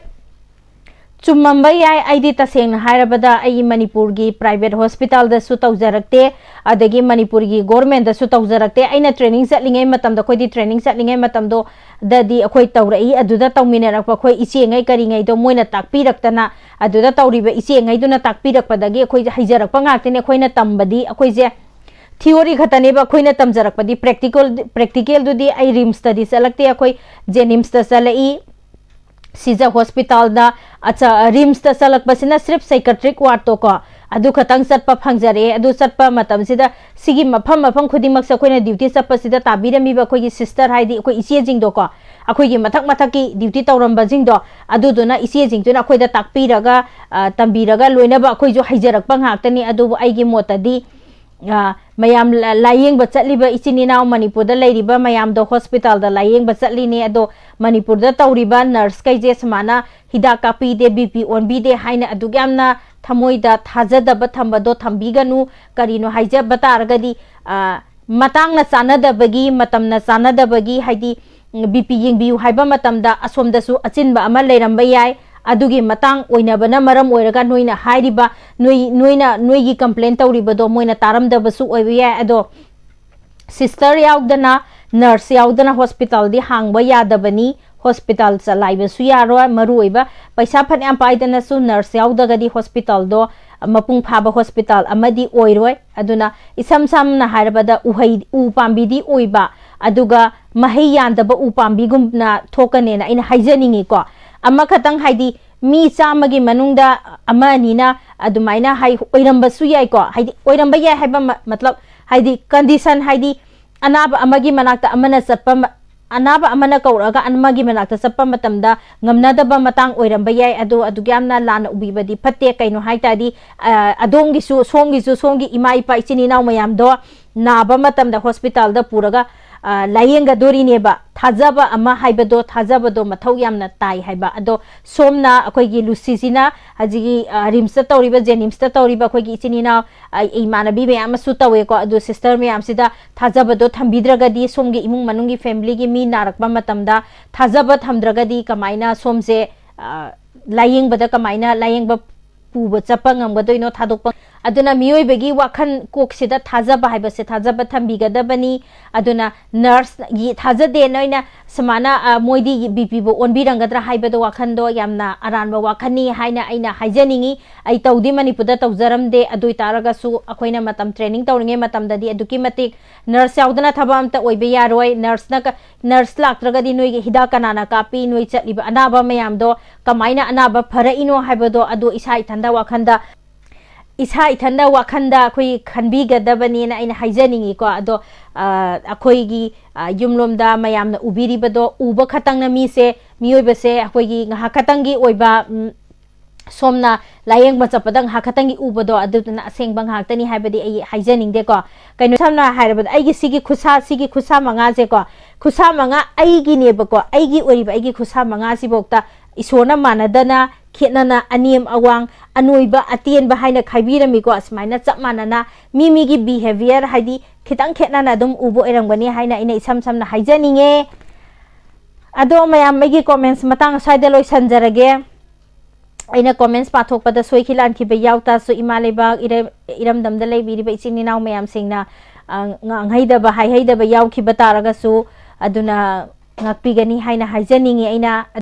ꯆꯨꯝꯃꯝꯕ ꯌꯥꯏ꯫ ꯑꯩꯗꯤ ꯇꯁꯦꯡꯅ ꯍꯥꯏꯔꯕꯗ ꯑꯩ ꯃꯅꯤꯄꯨꯔꯒꯤ private hospitalꯗꯁꯨ ꯇꯧꯖꯔꯛꯇꯦ, ꯑꯗꯒꯤ ꯃꯅꯤꯄꯨꯔꯒꯤ governmentꯗꯁꯨ ꯇꯧꯖꯔꯛꯇꯦ꯫ ꯑꯩꯅ training ꯆꯠꯂꯤꯉꯩ ꯃꯇꯝꯗ, ꯑꯩꯈꯣꯏꯗꯤ training ꯆꯠꯂꯤꯉꯩ ꯃꯇꯝꯗꯣ ꯗꯗꯤ ꯑꯩꯈꯣꯏ ꯇꯧꯔꯛꯏ꯫ ꯑꯗꯨꯗ ꯇꯧꯃꯤꯟꯅꯔꯛꯄ ꯑꯩꯈꯣꯏ ꯏꯆꯦꯉꯩ ꯀꯔꯤꯉꯩꯗꯣ ꯃꯣꯏꯅ ꯇꯥꯛꯄꯤꯔꯛꯇꯅ, ꯑꯗꯨꯗ ꯇꯧꯔꯤꯕ ꯏꯆꯦꯉꯩꯗꯨꯅ ꯇꯥꯛꯄꯤꯔꯛꯄꯗꯒꯤ ꯑꯩꯈꯣꯏꯁꯦ ꯍꯩꯖꯔꯛꯄ ꯉꯥꯛꯇꯅꯤ꯫ ꯑꯩꯈꯣꯏꯅ ꯇꯝꯕꯗꯤ ꯑꯩꯈꯣꯏꯁꯦ theory ꯈꯛꯇꯅꯦꯕ ꯑꯩꯈꯣꯏꯅ ꯇꯝꯖꯔꯛꯄꯗꯤ, practical, practicalꯗꯨꯗꯤ ꯑꯩ RIMSꯇꯗꯤ ꯆꯠꯂꯛꯇꯦ, ꯑꯩꯈꯣꯏ JNIMSꯇ ꯆꯠꯂꯛꯏ꯫ ꯁꯤꯖ hospitalꯗ, ꯑꯆꯥ, RIMSꯇ ꯆꯠꯂꯛꯄꯁꯤꯅ ꯁ꯭ꯔꯤꯞ psychiatric wardꯇꯣ ꯀꯣ, ꯑꯗꯨ ꯈꯛꯇꯪ ꯆꯠꯄ ꯐꯪꯖꯔꯛꯑꯦ꯫ ꯑꯗꯨ ꯆꯠꯄ ꯃꯇꯝꯁꯤꯗ ꯁꯤꯒꯤ ꯃꯐꯝ ꯃꯐꯝ ꯈꯨꯗꯤꯡꯃꯛꯁꯦ ꯑꯩꯈꯣꯏꯅ duty ꯆꯠꯄꯁꯤꯗ ꯇꯥꯕꯤꯔꯝꯃꯤꯕ ꯑꯩꯈꯣꯏꯒꯤ sister, ꯍꯥꯏꯗꯤ ꯑꯩꯈꯣꯏ ꯏꯆꯦꯁꯤꯡꯗꯣ ꯀꯣ, ꯑꯩꯈꯣꯏꯒꯤ ꯃꯊꯛ ꯃꯊꯛꯀꯤ duty ꯇꯧꯔꯝꯕꯁꯤꯡꯗꯣ, ꯑꯗꯨꯗꯨꯅ ꯏꯆꯦꯁꯤꯡꯗꯨꯅ ꯑꯩꯈꯣꯏꯗ ꯇꯥꯛꯄꯤꯔꯒ, ꯑ, ꯇꯝꯕꯤꯔꯒ ꯂꯣꯏꯅꯕ ꯑꯩꯈꯣꯏꯁꯨ ꯍꯩꯖꯔꯛꯄ ꯉꯥꯛꯇꯅꯤ꯫ ꯑꯗꯨꯕꯨ ꯑꯩꯒꯤ ꯃꯣꯠꯇꯗꯤ, ꯑ, ꯃꯌꯥꯝ ꯂ-, ꯂꯥꯌꯦꯡꯕ ꯆꯠꯂꯤꯕ ꯏꯆꯤꯟ ꯏꯅꯥꯎ ꯃꯅꯤꯄꯨꯔꯗ ꯂꯩꯔꯤꯕ ꯃꯌꯥꯝꯗꯣ hospitalꯗ ꯂꯥꯌꯦꯡꯕ ꯆꯠꯂꯤꯅꯦ꯫ ꯑꯗꯣ ꯃꯅꯤꯄꯨꯔꯗ ꯇꯧꯔꯤꯕ nurseꯈꯩꯁꯦ ꯁꯨꯃꯥꯏꯅ ꯍꯤꯗꯥꯛ ꯀꯥꯞꯄꯤꯗꯦ, BP ꯑꯣꯟꯕꯤꯗꯦ ꯍꯥꯏꯅ ꯑꯗꯨꯛ ꯌꯥꯝꯅ ꯊꯃꯣꯏꯗ ꯊꯥꯖꯗꯕ ꯊꯝꯕꯗꯣ ꯊꯝꯕꯤꯒꯅꯨ꯫ ꯀꯔꯤꯅꯣ ꯍꯥꯏꯖꯕ ꯇꯥꯔꯒꯗꯤ, ꯑ, ꯃꯇꯥꯡꯅ ꯆꯥꯟꯅꯗꯕꯒꯤ, ꯃꯇꯝꯅ ꯆꯥꯟꯅꯗꯕꯒꯤ, ꯍꯥꯏꯗꯤ, ꯎꯝ, BP ꯌꯦꯡꯕꯤꯌꯨ ꯍꯥꯏꯕ ꯃꯇꯝꯗ ꯑꯁꯣꯝꯗꯁꯨ ꯑꯆꯤꯟꯕ ꯑꯃ ꯂꯩꯔꯝꯕ ꯌꯥꯏ, ꯑꯗꯨꯒꯤ ꯃꯇꯥꯡ ꯑꯣꯏꯅꯕꯅ ꯃꯔꯝ ꯑꯣꯏꯔꯒ ꯅꯣꯏꯅ ꯍꯥꯏꯔꯤꯕ, ꯅꯣꯏ, ꯅꯣꯏꯅ, ꯅꯣꯏꯒꯤ complain ꯇꯧꯔꯤꯕꯗꯣ ꯃꯣꯏꯅ ꯇꯥꯔꯝꯗꯕꯁꯨ ꯑꯣꯏꯕ ꯌꯥꯏ꯫ ꯑꯗꯣ sister ꯌꯥꯎꯗꯅ, nurse ꯌꯥꯎꯗꯅ hospitalꯗꯤ ꯍꯥꯡꯕ ꯌꯥꯗꯕꯅꯤ꯫ Hospital ꯆꯂꯥꯏꯕꯁꯨ ꯌꯥꯔꯣꯏ꯫ ꯃꯔꯨ ꯑꯣꯏꯕ ꯄꯩꯁꯥ ꯐꯅꯌꯥꯝ ꯄꯥꯏꯗꯅꯁꯨ nurse ꯌꯥꯎꯗ꯭ꯔꯒꯗꯤ hospitalꯗꯣ ꯃꯄꯨꯡ ꯐꯥꯕ hospital ꯑꯃꯗꯤ ꯑꯣꯏꯔꯣꯏ꯫ ꯑꯗꯨꯅ ꯏꯁꯝ ꯁꯝꯅ ꯍꯥꯏꯔꯕꯗ ꯎꯍꯩ, ꯎ ꯄꯥꯝꯕꯤꯗꯤ ꯑꯣꯏꯕ, ꯑꯗꯨꯒ ꯃꯍꯩ ꯌꯥꯟꯗꯕ ꯎ ꯄꯥꯝꯕꯤꯒꯨꯝꯅ ꯊꯣꯛꯀꯅꯦꯅ ꯑꯩꯅ ꯍꯥꯏꯖꯅꯤꯡꯉꯤꯀꯣ꯫ ꯑꯃꯈꯛꯇꯪ, ꯍꯥꯏꯗꯤ ꯃꯤ ꯆꯥꯝꯃꯒꯤ ꯃꯅꯨꯡꯗ ꯑꯃ ꯑꯅꯤꯅ ꯑꯗꯨꯃꯥꯏꯅ ꯍꯥꯏ, ꯑꯣꯏꯔꯝꯕꯁꯨ ꯌꯥꯏꯀꯣ꯫ ꯍꯥꯏꯗꯤ ꯑꯣꯏꯔꯝꯕ ꯌꯥꯏ ꯍꯥꯏꯕ ꯃ-, ꯃꯇꯂꯕ, ꯍꯥꯏꯗꯤ condition, ꯍꯥꯏꯗꯤ ꯑꯅꯥꯕ ꯑꯃꯒꯤ ꯃꯅꯥꯛꯇ ꯑꯃꯅ ꯆꯠꯄ ꯃ-, ꯑꯅꯥꯕ ꯑꯃꯅ ꯀꯧꯔꯛꯑꯒ ꯑꯃꯒꯤ ꯃꯅꯥꯛꯇ ꯆꯠꯄ ꯃꯇꯝꯗ ꯉꯝꯅꯗꯕ ꯃꯇꯥꯡ ꯑꯣꯏꯔꯝꯕ ꯌꯥꯏ꯫ ꯑꯗꯣ ꯑꯗꯨꯛ ꯌꯥꯝꯅ ꯂꯥꯟꯅ ꯎꯕꯤꯕꯗꯤ ꯐꯠꯇꯦ꯫ ꯀꯩꯅꯣ ꯍꯥꯏ ꯇꯥꯔꯗꯤ, ꯑ, ꯑꯗꯣꯝꯒꯤꯁꯨ, ꯁꯣꯝꯒꯤꯁꯨ, ꯁꯣꯝꯒꯤ ꯏꯃꯥ ꯏꯄꯥ, ꯏꯆꯤꯟ ꯏꯅꯥꯎ ꯃꯌꯥꯝꯗꯣ ꯅꯥꯕ ꯃꯇꯝꯗ hospitalꯗ ꯄꯨꯔꯒ, ꯑ, ꯂꯥꯌꯦꯡꯒꯗꯣꯔꯤꯅꯦꯕ꯫ ꯊꯥꯖꯕ ꯑꯃ ꯍꯥꯏꯕꯗꯣ, ꯊꯥꯖꯕꯗꯣ ꯃꯊꯧ ꯌꯥꯝꯅ ꯇꯥꯏ ꯍꯥꯏꯕ꯫ ꯑꯗꯣ ꯁꯣꯝꯅ, ꯑꯩꯈꯣꯏꯒꯤ ꯂꯨꯁꯤꯁꯤꯅ ꯍꯧꯖꯤꯛꯀꯤ, ꯑ, RIMSꯇ ꯇꯧꯔꯤꯕ, JNIMSꯇ ꯇꯧꯔꯤꯕ ꯑꯩꯈꯣꯏꯒꯤ ꯏꯆꯤꯟ ꯏꯅꯥꯎ, ꯑ, ꯏꯃꯥꯟꯅꯕꯤ ꯃꯌꯥꯝ ꯑꯃꯁꯨ ꯇꯧꯋꯦꯀꯣ꯫ ꯑꯗꯨ sister ꯃꯌꯥꯝꯁꯤꯗ ꯊꯥꯖꯕꯗꯣ ꯊꯝꯕꯤꯗ꯭ꯔꯒꯗꯤ, ꯁꯣꯝꯒꯤ ꯏꯃꯨꯡ ꯃꯅꯨꯡꯒꯤ familyꯒꯤ ꯃꯤ ꯅꯥꯔꯛꯄ ꯃꯇꯝꯗ ꯊꯥꯖꯕ ꯊꯝꯗ꯭ꯔꯒꯗꯤ ꯀꯃꯥꯏꯅ ꯁꯣꯝꯁꯦ, ꯑ, ꯂꯥꯌꯦꯡꯕꯗ ꯀꯃꯥꯏꯅ ꯂꯥꯌꯦꯡꯕ ꯄꯨꯕ ꯆꯠꯄ ꯉꯝꯒꯗꯣꯏꯅꯣ, ꯊꯥꯗꯣꯛꯄ? ꯑꯗꯨꯅ ꯃꯤꯑꯣꯏꯕꯒꯤ ꯋꯥꯈꯜ ꯀꯣꯛꯁꯤꯗ ꯊꯥꯖꯕ ꯍꯥꯏꯕꯁꯦ ꯊꯥꯖꯕ ꯊꯝꯕꯤꯒꯗꯕꯅꯤ꯫ ꯑꯗꯨꯅ nurse ꯊꯥꯖꯗꯦ, ꯅꯣꯏꯅ ꯁꯨꯃꯥꯏꯅ, ꯑ, ꯃꯣꯏꯗꯤ BPꯕꯨ ꯑꯣꯟꯕꯤꯔꯝꯒꯗ꯭ꯔꯥ ꯍꯥꯏꯕꯗꯣ, ꯋꯥꯈꯜꯗꯣ ꯌꯥꯝꯅ ꯑꯔꯥꯟꯕ ꯋꯥꯈꯜꯅꯤ ꯍꯥꯏꯅ ꯑꯩꯅ ꯍꯥꯏꯖꯅꯤꯡꯉꯤ꯫ ꯑꯩ ꯇꯧꯗꯤ ꯃꯅꯤꯄꯨꯔꯗ ꯇꯧꯖꯔꯝꯗꯦ, ꯑꯗꯨ ꯑꯣꯏꯇꯥꯔꯒꯁꯨ ꯑꯩꯈꯣꯏꯅ ꯃꯇꯝ training ꯇꯧꯔꯤꯉꯩ ꯃꯇꯝꯗꯗꯤ ꯑꯗꯨꯛꯀꯤ ꯃꯇꯤꯛ nurse ꯌꯥꯎꯗꯅ ꯊꯕꯛ ꯑꯝꯇ ꯑꯣꯏꯕ ꯌꯥꯔꯣꯏ꯫ Nurseꯅ ꯀ-, nurse ꯂꯥꯛꯇ꯭ꯔꯒꯗꯤ ꯅꯣꯏꯒꯤ ꯍꯤꯗꯥꯛ ꯀꯅꯥꯅ ꯀꯥꯞꯄꯤ? ꯅꯣꯏ ꯆꯠꯂꯤꯕ ꯑꯅꯥꯕ ꯃꯌꯥꯝꯗꯣ ꯀꯃꯥꯏꯅ ꯑꯅꯥꯕ ꯐꯔꯛꯏꯅꯣ ꯍꯥꯏꯕꯗꯣ, ꯑꯗꯨ ꯏꯁꯥ ꯏꯊꯟꯗ ꯋꯥꯈꯜꯗ, ꯏꯁꯥ ꯏꯊꯟꯗ ꯋꯥꯈꯜꯗ ꯑꯩꯈꯣꯏ ꯈꯟꯕꯤꯒꯗꯕꯅꯦꯅ ꯑꯩꯅ ꯍꯥꯏꯖꯅꯤꯡꯉꯤꯀꯣ꯫ ꯑꯗꯣ, ꯑ, ꯑꯩꯈꯣꯏꯒꯤ, ꯑ, ꯌꯨꯝꯂꯣꯝꯗ ꯃꯌꯥꯝꯅ ꯎꯕꯤꯔꯤꯕꯗꯣ, ꯎꯕ ꯈꯛꯇꯪꯅ ꯃꯤꯁꯦ, ꯃꯤꯑꯣꯏꯕꯁꯦ ꯑꯩꯈꯣꯏꯒꯤ ꯉꯥꯏꯍꯥꯛ ꯈꯛꯇꯪꯒꯤ ꯑꯣꯏꯕ, ꯎꯝ, ꯁꯣꯝꯅ ꯂꯥꯌꯦꯡꯕ ꯆꯠꯄꯗ ꯉꯥꯏꯍꯥꯛ ꯈꯛꯇꯪꯒꯤ ꯎꯕꯗꯣ, ꯑꯗꯨꯗꯨꯅ ꯑꯁꯦꯡꯕ ꯉꯥꯏꯍꯥꯛꯇꯅꯤ ꯍꯥꯏꯕꯗꯤ ꯑꯩ ꯍꯥꯏꯖꯅꯤꯡꯗꯦꯀꯣ꯫ ꯀꯩꯅꯣ, ꯁꯝꯅ ꯍꯥꯏꯔꯕꯗ, ꯑꯩꯒꯤ ꯁꯤꯒꯤ ꯈꯨꯠꯁꯥ, ꯁꯤꯒꯤ ꯈꯨꯠꯁꯥ ꯃꯉꯥꯁꯦꯀꯣ, ꯈꯨꯠꯁꯥ ꯃꯉꯥ ꯑꯩꯒꯤꯅꯦꯕꯀꯣ, ꯑꯩꯒꯤ ꯑꯣꯏꯔꯤꯕ ꯑꯩꯒꯤ ꯈꯨꯠꯁꯥ ꯃꯉꯥꯁꯤꯐꯥꯎꯗ ꯏꯁꯣꯔꯅ ꯃꯥꯟꯅꯗꯅ, ꯈꯦꯠꯅꯅ, ꯑꯅꯦꯝ ꯑꯋꯥꯡ, ꯑꯅꯣꯏꯕ ꯑꯇꯦꯟꯕ ꯍꯥꯏꯅ ꯈꯥꯏꯕꯤꯔꯝꯃꯤꯀꯣ꯫ ꯑꯁꯨꯃꯥꯏꯅ ꯆꯞ ꯃꯥꯟꯅꯅ ꯃꯤ ꯃꯤꯒꯤ behaviour, ꯍꯥꯏꯗꯤ ꯈꯤꯇꯪ ꯈꯦꯠꯅꯅ ꯑꯗꯨꯝ ꯎꯕ ꯑꯣꯏꯔꯝꯒꯅꯤ ꯍꯥꯏꯅ ꯑꯩꯅ ꯏꯁꯝ ꯁꯝꯅ ꯍꯥꯏꯖꯅꯤꯡꯉꯦ꯫ ꯑꯗꯣ ꯃꯌꯥꯝ, ꯑꯩꯒꯤ comments ꯃꯇꯥꯡ ꯁ꯭ꯋꯥꯏꯗ ꯂꯣꯏꯁꯟꯖꯔꯒꯦ꯫ ꯑꯩꯅ comments ꯄꯥꯊꯣꯛꯄꯗ ꯁꯣꯏꯈꯤ ꯂꯥꯟꯈꯤꯕ ꯌꯥꯎ ꯇꯥꯁꯨ, ꯏꯃꯥ ꯂꯩꯕꯥꯛ ꯏꯔꯝꯗꯝꯗ ꯂꯩꯕꯤꯔꯤꯕ ꯏꯆꯤꯟ ꯏꯅꯥꯎ ꯃꯌꯥꯝꯁꯤꯡꯅ ꯉꯥꯡꯍꯩꯗꯕ ꯍꯥꯏꯍꯩꯗꯕ ꯌꯥꯎꯈꯤꯕ ꯇꯥꯔꯒꯁꯨ, ꯑꯗꯨꯅ ꯉꯥꯛꯄꯤꯒꯅꯤ ꯍꯥꯏꯅ ꯍꯥꯏꯖꯅꯤꯡꯉꯤ꯫ ꯑꯩꯅ